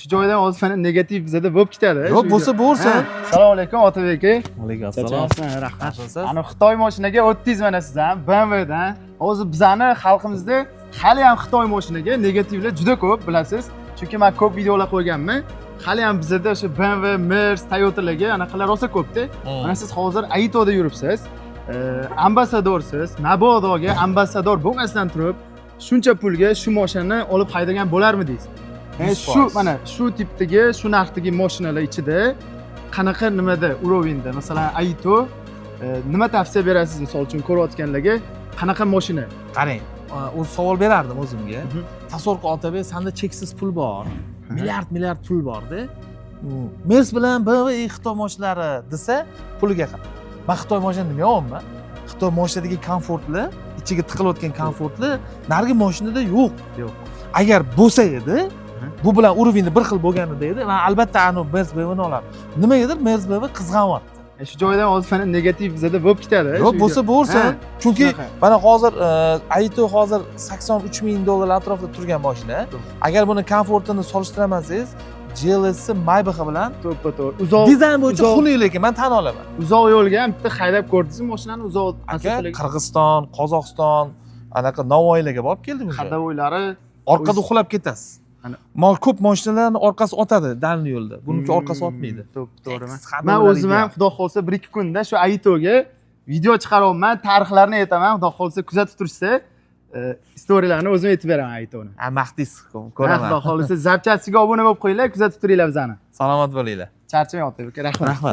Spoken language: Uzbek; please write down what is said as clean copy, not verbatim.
Shu joydan hozir mana negativ bizada bo'lib ketadi. Yo'q, Shu bo'lsa bo'lsin. Ha, assalomu alaykum, Otabek aka. Alaykum. Charchamasdan, rahmat. Yaxshimisiz? Ana Xitoy mashinaga o'tdingiz mana siz ham BMWdan. Hozir bizani xalqimizda hali ham Xitoy mashinaga negativlar juda ko'p, bilasiz. Chunki men ko'p videolar qo'yganman. Hali ham bizada o'sha BMW, Mercedes, Toyotalarga anaqalar rosa ko'pda. Mana siz hozir Aitoda yuribsiz. Ambassadorsiz. Mabodoga ambassador bo'lmasdan turib, shuncha pulga shu mashinani olib haydagan bo'larmidingiz? Shu 100%. Mana shu tipdagi, shu narxdagi mashinalar ichida qanaqa nimada уровень da, masalan, Aito, nima tavsiya berasiz, misol uchun, ko'rayotganlarga qanaqa mashina? Qarang, o'zi savol berardim o'zimga. Tasavvur qil, Otabek, sanda cheksiz pul bor, milliard milliard pul borda. Mers bilan BMW Xitoy mashinalari desa, puliga qara. Man Xitoy mashinani nima yo'qman? Xitoy mashinadagi komfortli, ichiga tiqilayotgan komfortli narigi mashinada yo'q. Yo'q. Agar bo'lsa edi, bu bilan уровень i bir xil bo'lganida edi, man albatta anavi Mers, BMWni olardim. Nimagadir Mers, BMW qizg'anyapti. Shu joydan hozir mana negativ bizada bo'lib ketadi. Yo'q, Shu bo'lsa bo'lsin. Ha, Chunki shunaqa. mana hozir Aito hozir 83 ming dollar atrofida turgan mashina. Agar buni komfortini solishtiraman desangiz, GLS Maybach bilan To'ppa to'g'ri. Uzoq dizayn bo'yicha xunuk, lekin man tan olaman. Uzoq yo'lga ham bitta haydab ko'rdingizmi mashinani uzoq Aka, masofalarga? Qirg'iziston, Qozog'iston, anaqa Navoiylarga borib keldim уже. Ходовой lari Orqada uxlab ketasiz. Ana. Ko'p mashinalarni orqasi otadi дальний yo'lda, buniki orqasi otmaydi. To'ppa to'g'ri. Tekis Man ходовой lari o'zim ham, ideal. xudo xohlasa, bir ikki kunda shu Aitoga video chiqaryapman, tarixlarini aytaman, xudo xohlasa, kuzatib turishsa, история larni o'zim aytib beraman Aitoni. Ha, maqtaysiz. Xudo Ko'raman. xohlasa, запчасть iga obuna bo'lib qo'yinglar, kuzatib turinglar bizani. Salomat bo'linglar. Charchamang, Otabek aka, rahmat. Rahmat.